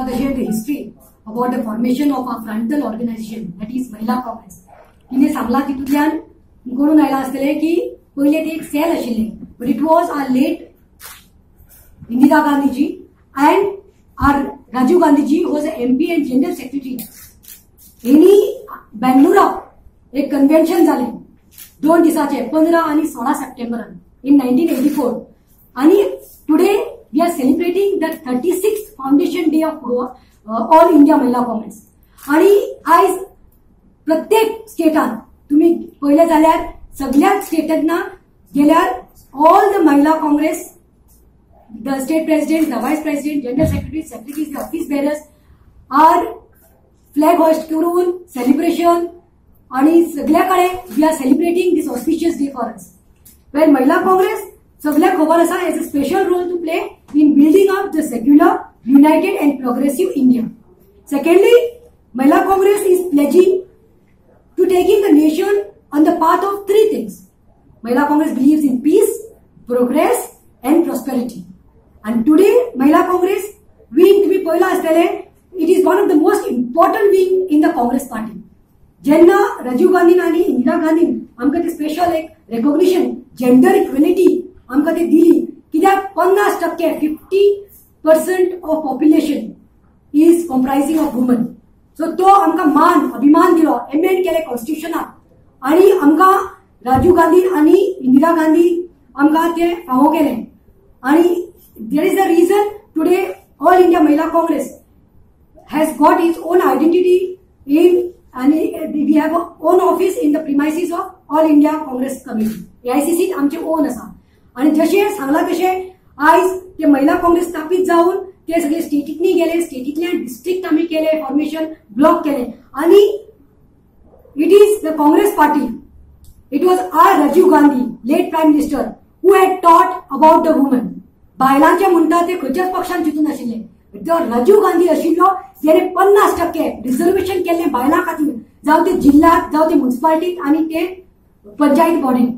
तशें the history about the formation of a frontal organisation, that is Mahila Congress. तिने सांगला तितूंतल्यान कळून आयलां आसतलें की पयलें ते एक सेल आशिल्लें, but it was our late Indira Gandhiji and our Rajiv Gandhiji was a MP and general secretary. हेणी बेंगलुराक एक कन्व्हेन्शन जालें 2 दिसाचे, 15 आनी 16 सप्टेंबरान इन 1984. आणि today we are celebrating the 36th foundation day of All India Mahila Congress. आणि आयज प्रत्येक स्टेटान तुम्ही पळयलें जाल्यार सगळ्या स्टेटांना गेल्यार all the Mahila Congress, the state president, the vice president, general secretary, secretaries, the office bearers are flag hoist करून celebration आणि सगळ्या कडेन we are celebrating this auspicious day for us. Well, Mahila Congress सगळ्याक खबर आसा has a special role to play in building up the secular, united and progressive India. Secondly, Mahila Congress is pledging to taking the nation on the path of 3 things. Mahila Congress believes in peace, progress and prosperity. And today Mahila Congress wing तुम्ही पळयलां आसतलें, it is one of the most important wing in the Congress party. जेन्ना राजीव गांधीन आनी इंदिरा गांधीन आमकां ते special एक रेकॉग्निशन, जेंडर इक्वेलिटी आमकां ते दिली, कित्याक 50%, 50% of population is comprising of woman. So तो आमकां मान अभिमान दिलो, एमेंड केले कॉन्स्टिट्युशनाक आनी आमकां राजीव गांधी आनी इंदिरा गांधी आमकां ते फावो केले. आनी there is a reason today All India Mahila Congress has got its own identity in, and we have our own office in the premises of All India Congress Committee. AICC आमचे ओन आसा. आणि जशें सांगलां तशें आयज ते महिला काँग्रेस स्थापीत जावन ते सगळे स्टेटींतनी गेले, स्टेटींतल्यान डिस्ट्रिक्ट आमी केले फॉर्मेशन, ब्लॉक केले. आनी it is the Congress party, it was our Rajiv Gandhi, late prime minister, who had taught about the woman. बायलांचे म्हणटा ते खंयच्याच पक्षान चिंतून नाशिल्ले. जर राजीव गांधी आशिल्लो जेणे 50% रिझर्वेशन केल्लें बायलां खातीर, जावं ते जिल्ल्यांत, जावं ते मुन्सिपालिटीत आनी ते पंचायत बॉडीन.